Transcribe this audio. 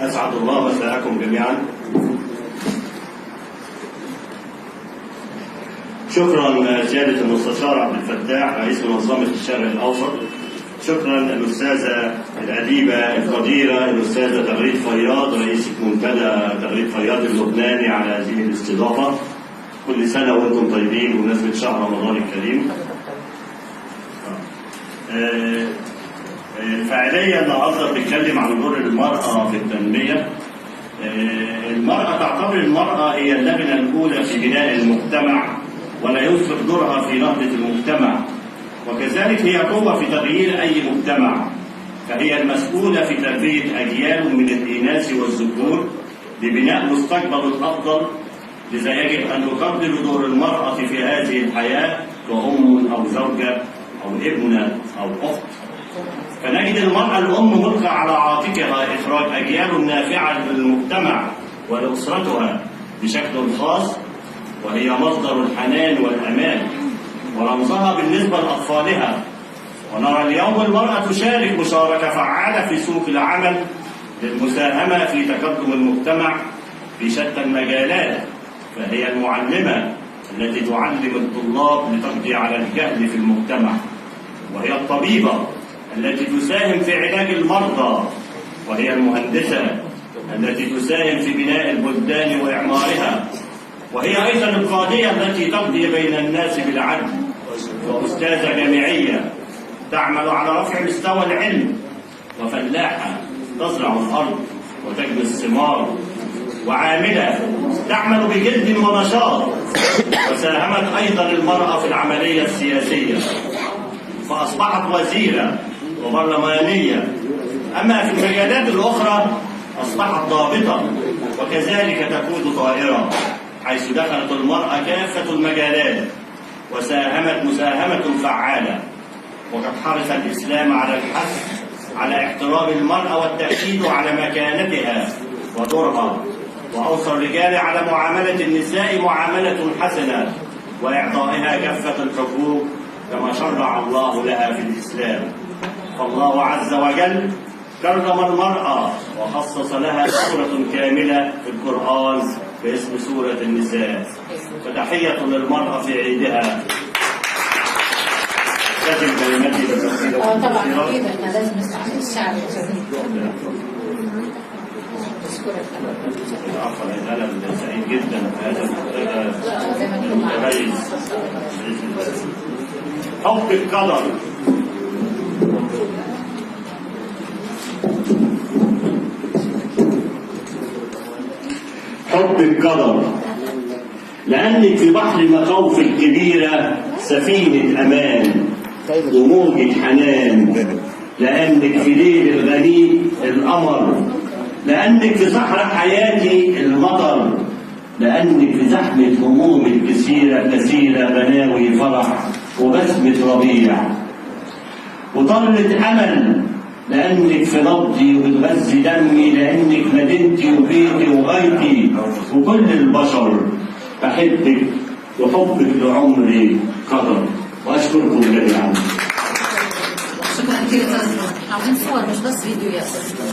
أسعد الله مساءكم جميعا. شكرا سيادة المستشار عبد الفتاح رئيس منظمة الشرق الأوسط. شكرا الأستاذة الأديبة القديرة الأستاذة تغريد فياض رئيسة منتدى تغريد فياض اللبناني على هذه الاستضافة. كل سنة وأنتم طيبين بمناسبة شهر رمضان الكريم. الفاعلية النهارده بتتكلم عن دور المرأة في التنمية. المرأة تعتبر المرأة هي اللبنة الأولى في بناء المجتمع ولا يسبق دورها في نهضة المجتمع، وكذلك هي قوة في تغيير أي مجتمع، فهي المسؤولة في تربية أجيال من الإناث والذكور لبناء مستقبل أفضل. لذا يجب أن نقدر دور المرأة في هذه الحياة كأم أو زوجة أو ابنة أو أخت. فنجد المرأة الأم ملقى على عاتقها إخراج أجيال نافعة للمجتمع ولأسرتها بشكل خاص، وهي مصدر الحنان والأمان ورمزها بالنسبة لأطفالها. ونرى اليوم المرأة تشارك مشاركة فعالة في سوق العمل للمساهمة في تقدم المجتمع في شتى المجالات، فهي المعلمة التي تعلم الطلاب لتقضي على الجهل في المجتمع، وهي الطبيبة التي تساهم في علاج المرضى، وهي المهندسة التي تساهم في بناء البلدان وإعمارها، وهي أيضا القاضية التي تقضي بين الناس بالعدل، وأستاذة جامعية تعمل على رفع مستوى العلم، وفلاحة تزرع الأرض وتجني الثمار، وعاملة تعمل بجد ونشاط. وساهمت أيضا المرأة في العملية السياسية فأصبحت وزيرة وبرلمانية. أما في المجالات الأخرى أصبحت ضابطة، وكذلك تقود طائرة، حيث دخلت المرأة كافة المجالات وساهمت مساهمة فعالة. وقد حرص الإسلام على الحث على احترام المرأة والتأكيد على مكانتها ودورها، وأوصى الرجال على معاملة النساء معاملة حسنة وإعطائها كافة الحقوق كما شرع الله لها في الإسلام. فالله عز وجل كرم المرأة وخصص لها سورة كاملة في القرآن باسم سورة النساء. فتحية للمرأة في عيدها. لازم كلمتي طبعا اكيد احنا لازم نسمع الشعب عفوا انا سعيد جدا بهذا المتميز. حب القدر. حب القدر لأنك في بحر المخاوف الكبيرة سفينة أمان وموجة حنان، لأنك في ليل الغريب القمر، لأنك في صحراء حياتي المطر، لأنك في زحمة هموم كثيرة بناوي فرح وبسمة ربيع وطلة أمل، لأنك في نبضي وبتغذي دمي، لأنك مدينتي وبيتي وغايتي وكل البشر. بحبك وحبك لعمري قدر. وأشكركم جميعا. شكرا كثير. عاوزين صور مش بس فيديو يا أستاذ.